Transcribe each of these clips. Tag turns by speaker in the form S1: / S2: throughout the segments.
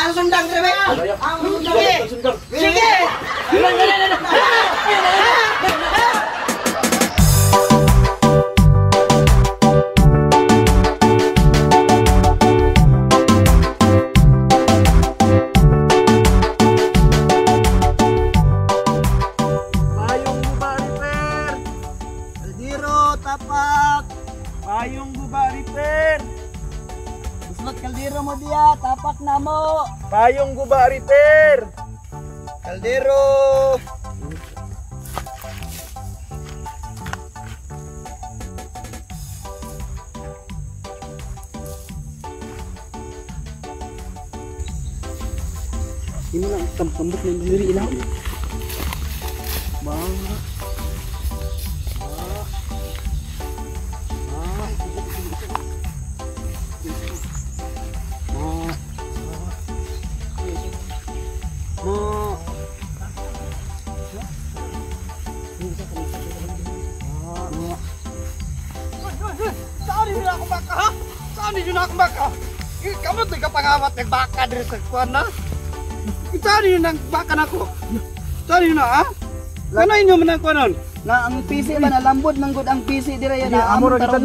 S1: Ang sundang dire. Ang sundang. Sige.
S2: Payong guba repair.
S1: Kaldero tapak.
S2: Payong guba repair.
S1: Buslot kaldero mo diya, tapak na mo.
S2: Payong guba repair.
S1: Kaldero.
S2: Imo na tambok na diri ilaw. Ba.
S3: Saan yun ako baka, ha? Saan yun ako baka? Kamu tuh kapangawat ng baka diri sa kuan na? Saan yun ang baka nako? Saan yun na, ha? Kano inyo man ang kuanon?
S1: Na ang PC man alambod man gud ang PC dire yan.
S2: Amo ra kita.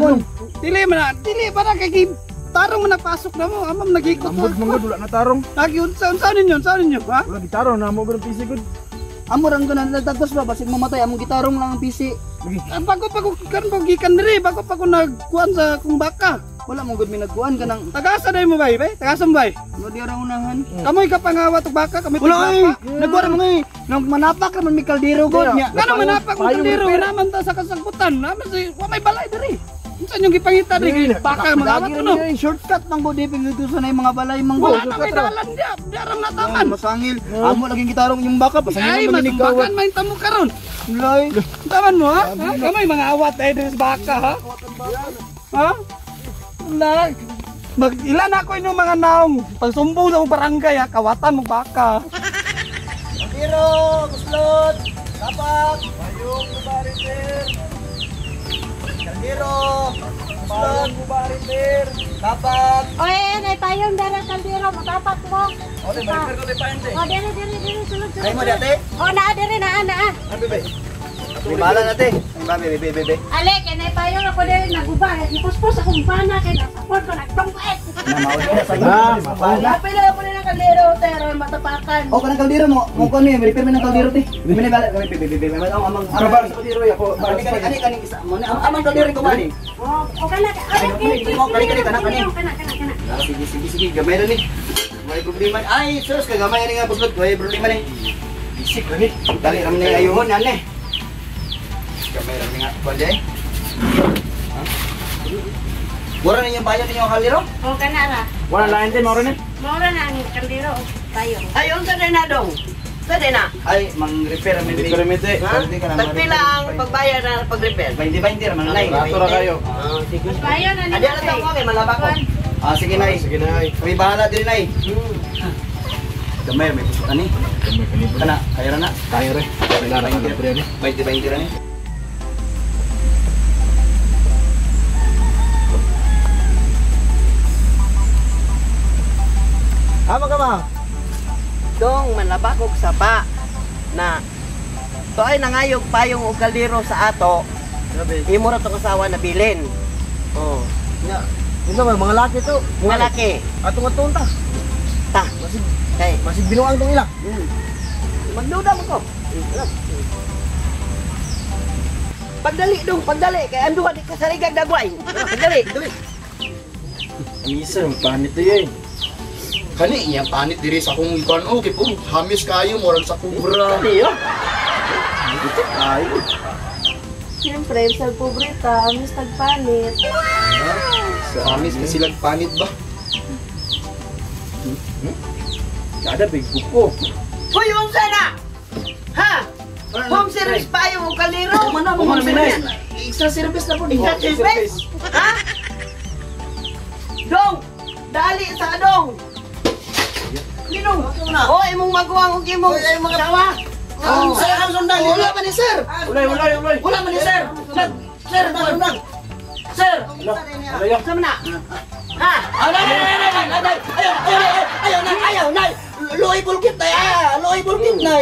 S3: Dili man na, dili pa na kay tarong man napasok na mo, amam nagikot.
S2: Ambot man gud wala na tarong.
S3: Lagi unsa unsa ninyo, unsa ninyo, ha?
S2: Wala gitarong na mo ang PC gud.
S1: Amo rang gud nagtagos ba basig mamatay among gitarong lang ang PC.
S3: Ang bago pa ko kan pag gikan diri, bago pa ko nagkuan sa kung baka.
S1: Wala mo gud mi nagkuan kanang
S3: Tagasa day mo bay, bay? Tagasa mo bay?
S1: mo di ra unahan.
S3: Kamoy ka pangawat og baka, kami
S1: Wala ay, nagkuan mo ngay. Nang manapak ra man mi kaldero gud nya.
S3: Ngano manapak og kaldero, naman ta sa kasangkutan, naman si wa may balay diri. Unsa inyong gipangita diri? Baka mangawat no.
S1: Shortcut man gud dito sa nay mga balay man gud.
S3: Wala na may dalan diya, diya ra nataman.
S1: Masangil. Amo laging gitarong yung baka pasangil
S3: Ay,
S1: man
S3: masumbakan man tamo karon.
S1: Lay.
S3: Taman mo ha? Kamay mga awat ay diri sa baka ha? Ha? Wala. Mag ilan ako inyong mga naong pagsumbong sa mong barangay ha, kawatan mong baka.
S1: Kaldero, buslot, tapak.
S2: Payong guba repair.
S1: Kaldero, buslot,
S2: Payong guba repair.
S1: tapak.
S4: Oy, nay payong dara kaldero matapak mo.
S2: O, di ba repair ko tay payong te.
S4: O dere dere dere sulod sulod.
S1: Ay mo dati?
S4: O naa dere naa naa.
S1: Ano bebe? May bala na te. Ay ba bebe bebe bebe.
S4: Ale kay nay payong ako dere naguba, gipuspos akong bana kay nasapon ko nagtungkit.
S1: Na mao sa
S2: Ah,
S4: Pila po ng kaldero pero matapakan.
S1: O kanang kaldero mo, mo ko ni repair man ng kaldero te. May bala bebe bebe bebe. Ang amang
S2: Kabal sa kaldero ako.
S1: Kani kani kani kani isa mo ni amang kaldero ko man ni.
S4: O okay na. Ay, okay.
S1: Kani kani kana kani.
S4: Kana kana kana.
S1: Sige sige sige gamay ra ni. May problema. Ay sus kay gamay ni nga buslot, may problema ni.
S2: Bisik ra ni.
S1: Dali ra ni ayuhon ane. Gamay ra ni nga kuan day. Wala ninyong bayan ninyong kaldero?
S4: O kana ra.
S2: Wala lain din mao ni.
S4: Maura na ang kaldero o payong.
S5: Ay, unsa din na dong? Sa din na?
S1: Ay, mang-repair man
S2: Repair man te.
S5: Ha? Tagpila ang pagbayad na pag-repair?
S1: 20-20 ra man nay.
S2: Rato ra kayo.
S5: Ah, sige.
S4: Mas payo na ni.
S5: Adi na ko kay malaba ko.
S1: Ah, sige nay.
S2: Sige nay.
S1: Kami bahala diri nay. Gamay may puso ani. Kana, kaya ra na.
S2: Kayo re. Pila ra ka pre ni.
S1: 20-20 ra ni.
S2: Amo ka ma?
S5: Dong manlaba kog sapa na to ay nangayog payong og kaldero sa ato. Imo ra tong asawa na bilin. Oh.
S2: Nya. Unsa man mga laki to?
S5: Mga laki.
S2: Atong aton ta.
S5: Ta.
S2: Masig
S5: Kay
S2: masig binuang tong ila.
S5: Magduda man ko. Pagdali dong, pagdali kay anduha di ka saligag dagway. Pagdali.
S1: Dali.
S2: Misa panit to eh.
S6: Kani iya panit diri sa akong ikuan o kay puro hamis kayo murag sa kubra.
S5: Kani yo.
S2: Ito kayo.
S4: Siyempre, sa pobreta, amis tagpanit.
S6: Sa hamis kasi silag panit ba?
S2: Kada big buko.
S5: Hoy, unsa na? Ha? Home service payong og kaldero.
S1: Mana mo
S2: Mana,
S1: service? Extra service na po ni.
S5: Extra service? Ha? Dong, dali sa dong. Ninong. Oh, imong maguwang og imong asawa.
S1: Oh, sir, ang sundan. Wala man ni sir.
S2: Ulay ulay ulay.
S1: Wala man ni sir. Sir, sundan. Sir.
S2: Alaya.
S5: Sa man na? Ha?
S1: Ay, ay, ay, ay, ay, ay, ayaw, ayaw, ayaw, ayaw, ayaw, nay,
S5: Luoy bulkit na ah. Luoy bulkit na.